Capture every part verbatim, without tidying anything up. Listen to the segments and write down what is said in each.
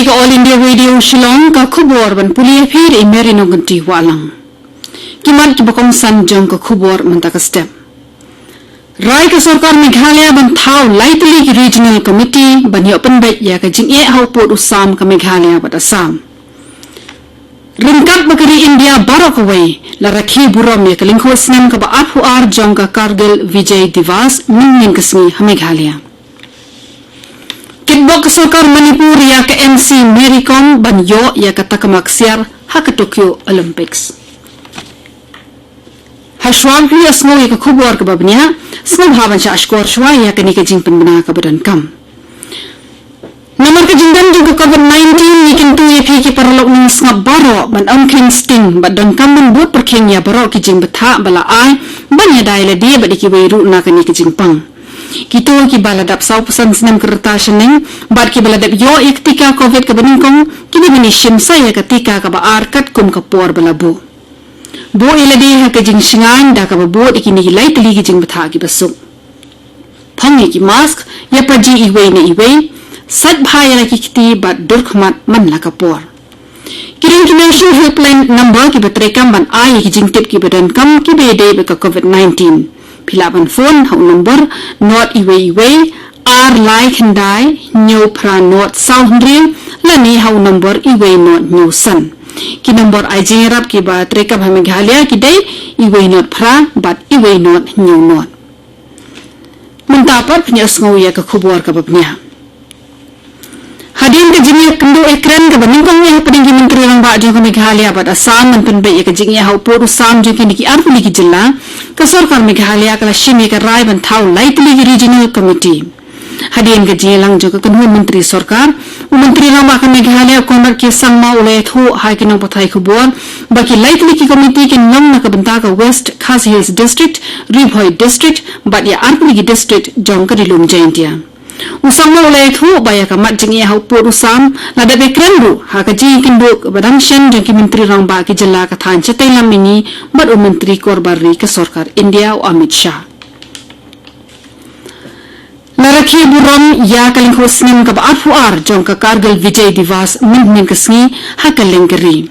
Ka All India Radio Shillong, ka khubor ban pule ïa phi da i Mary Nongkynrih Wahlang. Ki mat kiba kongsan jong ka khubor mynta ka step. Rai ka sorkar Meghalaya ban thaw lai tylli ki Regional Committee ban ïoh pynbeit ïa ka jingeh ha u pud u sam ka Meghalaya bad Assam. Ryngkat bad ka ri India baroh kawei, la rakhe burom ïa ka lyngkhuh snem kaba arphew ar jong ka Kargil Vijay Diwas mynhynnin ka sngi ha Meghalaya. Kitbok ka sorkar Manipur ïa ka M C Mary Kom ban ïoh ïa ka takma ksiar ha ka Tokyo Olympics. Hashwa ban ïohsngew ïa ka khubor kaba bniah, sngewbha ban shah shkor shwa ïa kane ka jingpynbna kaba donkam. Namar ka jingdon jong ka COVID nineteen, ngi kyntu ïa phi ki paralok nongsngap baroh ban ym kheiñ sting bad donkam ban bud pyrkhing ïa baroh ki jingbthah ba la ai ban ïada ïa lade bad ïa kiwei ruh na kane ka jingpang. Kito kiba la dap saw phew san snem ka rta shaneng bad kiba la dep ïoh ïa ka tika COVID kaba nyngkong, kine ban ïashim sa ïa ka tika kaba ar katkum ka por ba la buh. Buh ïa lade ha ka jingshngaiñ da kaba bud ïa kine ki lai tylli ki jingbthah kiba suk. Phong ïa ki mask, ïa paji iwei na iwei, sait bha ïa la ki kti bad dur khmat man la ka por. Ki dei ki National Helpline number kiba treikam ban ai ïa ki jingtip kiba donkam kiba ïadei bad ka COVID nineteen. Phi lah ban phone ha u number not iwei iwei, ar lai khyndai, hynñiew phra not saw hynriew, lane ha u number iwei not hynñiew san. Ki number ai jingïarap kiba treikam ha Meghalaya ki dei iwei not phra bad iwei not hynñiew not. Mynta pat phin ïohsngew ïa ka khubor kaba bniah. Hadien ka jingïakynduh ïakren kaba nyngkong ïa hapdeng ki Myntri Rangbah jong ka Meghalaya bad Assam ban pynbeit ïa ka jingeh ha u pud u sam jong kine ki arphew tylli ki jylla, ka sorkar Meghalaya ka la shim ïa ka rai ban thaw lai tylli ki Regional Committee. Hadien ka jingïalang jong ka kynhun Myntri Sorkar, u Myntri Rangbah ka Meghalaya Conrad K Sangma u la ïathuh ha ki nongpathai khubor ba ki lai tylli ki committee kin long na ka bynta ka West Khasi Hills District, Ri Bhoi District bad ïa arphew tylli ki district jong ka Ri Lum Jaintia. U Sangma u la ïathuh ba ïa ka mat jingeh ha u pud u sam la dep ïakren ruh ha ka jingïakynduh ba dang shen jong ki Myntri Rangbah ki jylla ka thaiñ shatei lam mihngi bad u Myntri Korbar Ri ka sorkar India u Amit Shah. La rakhe burom ïa ka lyngkhuh snem kaba arphew ar jong ka Kargil Vijay Diwas mynhynnin ka sngi ha kylleng ka ri.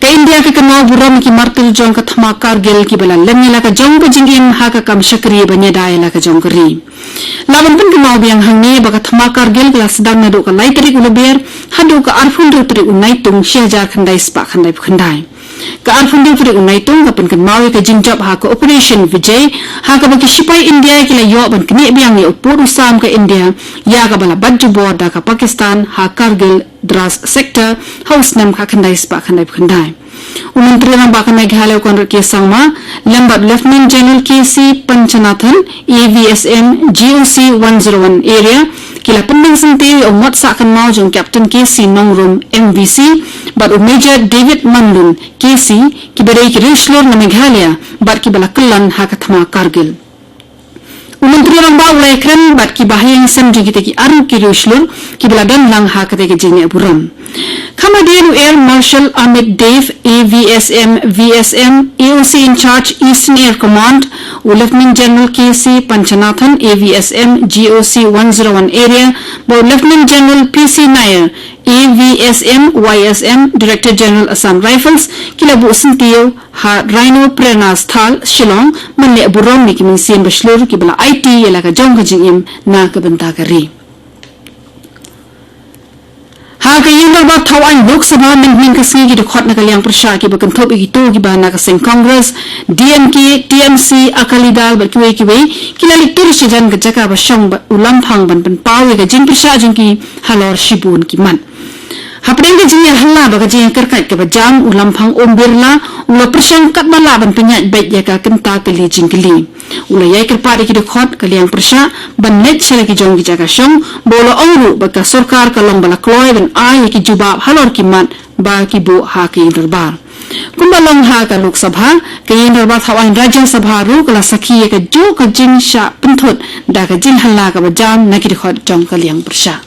Ka India ka kynmaw burom ïa ki martir jong ka thma Kargil kiba la lem ïa la ka jong ka jingim ha ka kam shakri ban ïada ïa la ka jong ka ri. Lah ban pynkynmaw biang hangne ba ka thma Kargil ka la sdang naduh ka lai tarik u Lber haduh ka arphew hynriew tarik u Naitung shi hajar khyndai spah khyndai phew khyndai. Ka arphew hynriew tarik u Naitung ka pynkynmaw ïa ka jingjop ha ka Operation Vijay, ha kaba ki shipai India ki la ïoh ban knieh biang ïa u pud u sam ka India ïa kaba la bat jubor da ka Pakistan ha Kargil Dras Sector ha u snem khatkhyndai spah khyndai phew khyndai. U Myntri Rangbah ka Meghalaya u Conrad K Sangma lem bad Lieutenant General K C Panchanathan, A V S M, G O C one zero one Area, ki la pynbna syntiew ïa u mot sah kynmaw jong u Captain K C Nongrum, M V C, bad u Major David Manlun, K C, kiba dei ki riewshlur na Meghalaya bad kiba la kyllon ha ka thma Kargil. U Myntri Rangbah u la ïakren bad kiba ha ïing sem jong kita ki arngut ki riewshlur kiba la don lang ha kata ka jingeh burom. Kham hadien u Air Marshal Amit Dev, A V S M, V S M, A O C in charge Eastern Air Command, u Lieutenant General K C Panchanathan, A V S M, G O C one zero one Area, bad u Lieutenant General P C Nair, A V S M, Y S M, Director General Assam Rifles, ki la buh syntiew ha Rhino Prerna Sthal, Shillong, ban leh burom ïa ki mynsiem ba shlur kiba la aiti ïa la ka jong ka jingim na ka bynta ka ri. Ha ka ïing dorbar thaw aiñ Lok Sabha mynhynnin ka sngi ki dkhot na ka liang pyrshah kiba kynthup ïa kito kiba na ka seng Congress, D M K, T M C, Akali Dal bad kiwei kiwei, ki la leit tur shajan ka jaka ba shong bad u Lamphang ban pynpaw ïa ka jingpyrshah jong ki halor shibun ki mat. Hapdeng ka jingïahala bad ka jingïakyrkait kaba jam, u Lamphang Om Birla u la pyrshang katba lah ban pynïaid beit ïa ka kynta kylli jingkylli. U la ïai kyrpad ïa ki dkhot ka liang pyrshah ban leit sha la ki jong ki jaka shong, bad u la ong ruh ba ka sorkar ka long ba la kloi ban ai ïa ki jubab halor ki mat ba ki buh ha ka ïing dorbar. Kumba long ha ka Lok Sabha, ka ïing dorbar thaw aiñ Rajya Sabha ruh ka la sakhi ïa kajuh ka jingshah pynthut da ka jingïahala kaba jam na ki dkhot jong ka liang pyrshah.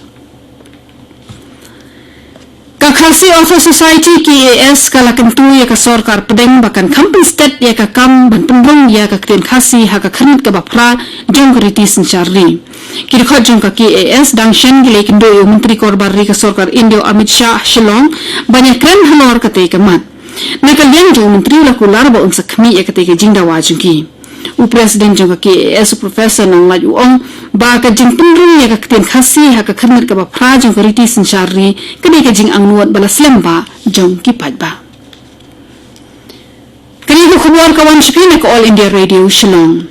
Ka Ka Khasi Authors Society, K A S, ka la kyntu ïa ka sorkar pdeng ba kan kham pynstet ïa ka kam ban pynrung ïa ka ktien Khasi ha ka khyrnit kaba phra jong ka riti synshar ri. Ki dkhot jong ka K A S dang shen ki la ïakynduh ïa u Myntri Korbar Ri ka sorkar India, Amit Shah, Shillong, ban ïakren halor katei ka mat. Na ka liang jong u Myntri, u la kular ba un sa khmih ïa katei ka jingdawa jong ki. U President jong ka K A S, u Professor Nonglait, u ong ba ka jingpynrung ïa ka ktien Khasi ha ka khyrnit kaba phra jong ka riti synshar ri ka dei ka jingangnud ba la slem bha jong ki paidbah. Kane ka khubor ka wan sha phi na ka All India Radio Shillong.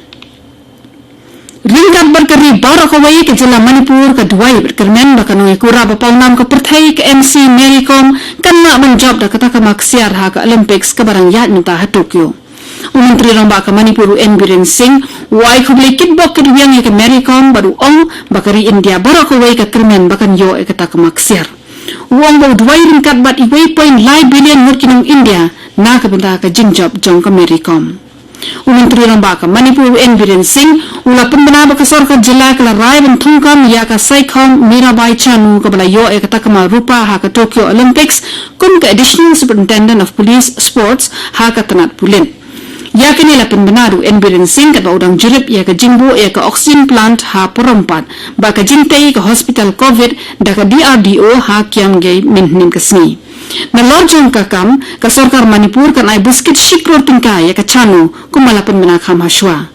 Ryngkat bad ka ri baroh kawei, ka jylla Manipur ka duwai bad kyrmen ba ka nongïakhun ba pawnam ka pyrthei, ka M C Mary Kom, kan lah ban jop da ka takma ksiar ha ka Olympics kaba dang ïaid mynta ha Tokyo. U Myntri Rangbah ka Manipur, u N Biren Singh, u ai khublei kitbok kitrwiang ïa ka Mary Kom bad u ong ba ka ri India baroh kawei ka kyrmen ba kan ïoh ïa ka takma ksiar. U ong ba u duwai ryngkat bad uwei point lai billion ngut ki nong India na ka bynta ka jingjop jong ka Mary Kom. U Myntri Rangbah ka Manipur, u N Biren Singh, u la pynbna ba ka sorkar jylla ka la rai ban thungkam ïa ka Saikhom Mirabai Chanu, kaba la ïoh ïa ka takma rupa ha ka Tokyo Olympics kum ka Additional Superintendent of Police Sports ha ka tnat pulit. Ïa kane la pynbna da u N Biren Singh katba u dang jurip ïa ka jingbuh ïa ka oxygen plant ha Porompat bad ka jingtei ka hospital covid da ka D R D O ha Kiamgay mynhynnin ka sngi. Nalor jong ka kam, ka sorkar Manipur kan ai buskit shi klur tyngka ïa ka Chanu, kumba la pynbna kham ha shuwa.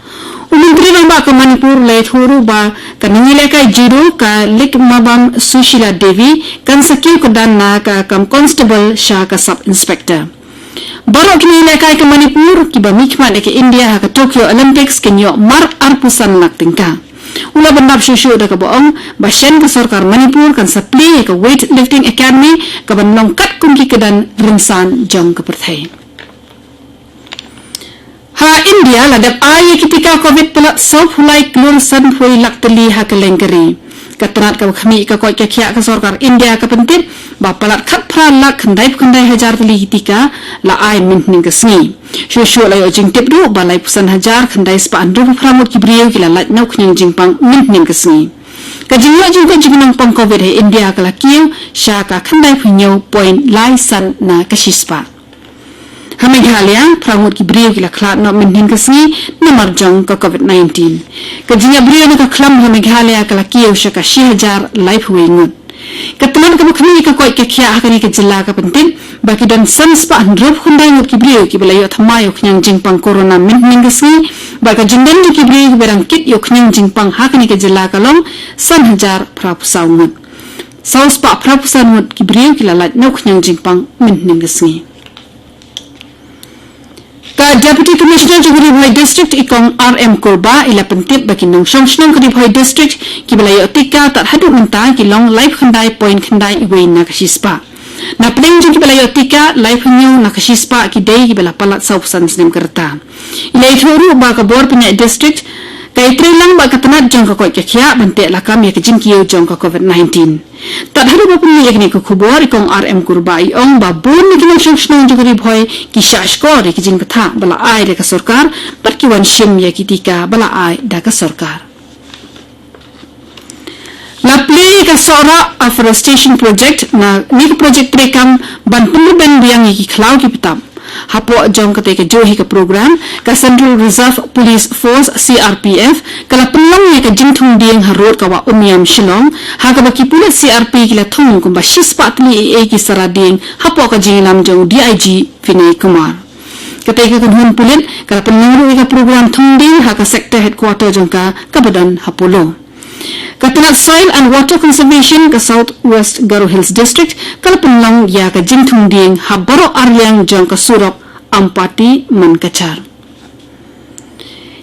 U Myntri Rangbah ka Manipur u la ïathuh ruh ba ka nongïalehkai judo, ka Likmabam Sushila Devi, kan sa kiew kyrdan na ka kam constable sha ka sub inspector. Baroh ki nongïalehkai ka Manipur kiba mihkhmat ïa ka India ha ka Tokyo Olympics kin ïoh mar arphew san lak tyngka. U la bynrap shuh shuh da kaba ong ba shen ka sorkar Manipur kan sa plie ïa ka Weight Lifting Academy kaban long katkum ki kyrdan rynsan jong ka pyrthei. Ha India la dep ai ïa ki tika covid palat sawphew lai klur sanphew lak tylli ha kylleng ka ri. Ka tnat kaba khmih ïa ka koit ka khiah ka sorkar India ka pyntip ba palat khatphra lak khyndaiphew khyndai hajar tylli ki tika la ai mynhynnin ka sngi. Shuh shuh la ïoh jingtip ruh ba laiphew san hajar khyndai spah hynriewphew phra ngut ki briew ki la lait na u khñiang jingpang mynhynnin ka sngi. Ka jingïoh jingkoit jong ki nongpang covid ha India ka la kiew sha ka khyndaiphew hynñiew point lai san na ka shispah. Ha Meghalaya, phra ngut ki briew ki la khlad noh mynhynnin ka sngi namar jong ka covid nineteen. Ka jingïap briew na ka khlam ha Meghalaya ka la kiew sha ka shi hajar laiphew wei ngut. Ka tnat kaba khmih ïa ka koit ka khiah ha kane ka jylla ka pyntip ba ki don san spah hynriewphew khyndai ngut ki briew kiba la ïoh thymmai ïa u khñiang jingpang corona mynhynnin ka sngi, bad ka jingdon jong ki briew kiba dang kit ïa u khñiang jingpang ha kane ka jylla ka long san hajar phraphew saw ngut. Saw spah phraphew san ngut ki briew ki la lait na u khñiang jingpang mynhynnin ka sngi. Ka Deputy Commissioner jong ka Ri Bhoi District, i Kong R M Kurbah, i la pyntip ba ki nongshong shnong ka Ri Bhoi District kiba la ïoh tika tad haduh mynta ki long laiphew khyndai point khyndai wei na ka shispah. Na pdeng jong kiba la ïoh tika, laiphew hynñiew na ka shispah ki dei kiba la palat sawphew san snem ka rta. I la ïathuh ruh ba ka bor pynïaid district ka ïatreilang bad ka tnat jong ka koit ka khiah ban teh lakam ïa ka jingkiew jong ka covid nineteen. Tad haduh ba pynmih ïa kane ka khubor, i Kong R M Kurbah i ong ba bun na ki nongshong shnong jong ka Ri Bhoi ki shah shkor ïa ki jingbthah ba la ai da ka sorkar bad ki wan shim ïa ki tika ba la ai da ka sorkar. La plie ïa ka Sohra Afforestation Project, na ne ka project treikam ban pynrben biang ïa ki khlaw ki btap. Hapoh jong katei ka juh hi ka program, ka Central Reserve Police Force, C R P F, ka la pynlong ïa ka jingthung dieng ha rud ka wah Umiam, Shillong, ha kaba ki pulit C R P ki la thung kumba shispah tylli ei ei ki sara dieng hapoh ka jingïalam jong u D I G Vinay Kumar. Katei ka kynhun pulit ka la pynlong ruh ïa ka program thung dieng ha ka sector headquarter jong ka kaba don ha Polo. Ka tnat Soil and Water Conservation ka South West Garo Hills District ka la pynlong ïa ka jingthung dieng ha baroh arliang jong ka surok Ampati Mankachar.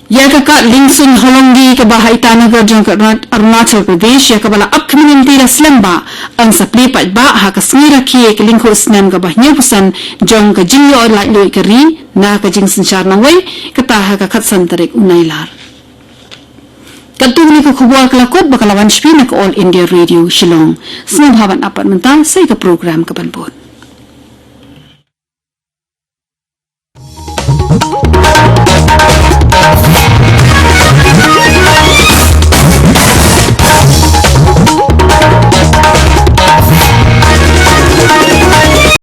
Ïa ka kad Liengsuiñ Hollongi kaba ha Itanagar jong ka Arunachal Pradesh, ïa kaba la ap khmih lynti da slem ba yn sa plie paidbah ha ka sngi rakhe ka lyngkhuh snem kaba hynñiewphew san jong ka jingïoh laitluid ka ri na ka jingsynshar nongwei, kata ha ka khatsan tarik u Nailar. Katto katne ka khubor ka la kut ba ka la wan sha phi na ka All India Radio Shillong. Sngewbha ban ap pat mynta sa ïa ka program kaban bud.